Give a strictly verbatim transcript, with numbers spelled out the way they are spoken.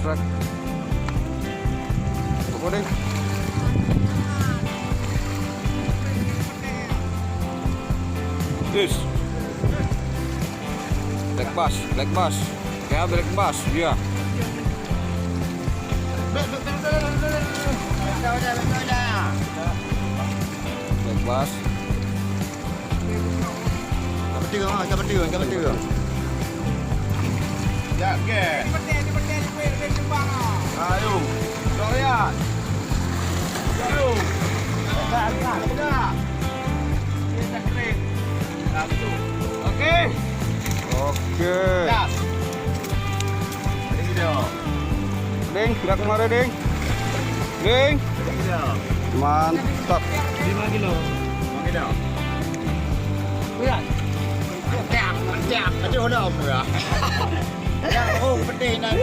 Apa deh? Yes. Black bass, black bass. Ya, black bass, ya. Black bass. Ka beutôi, ha, ka beutôi, ka beutôi. Jak ke? Ayo. Dorian. Ayo. Dah, dah, dah. Oke. Oke. Gas. Ini dia. Ding, gerak kemari, Ding. Ding. Ini dia. Mantap. Lima kilo. Lima kilo. Berat. Mantap, mantap. Aduh, dah murah. Ya, oh, pedih nak.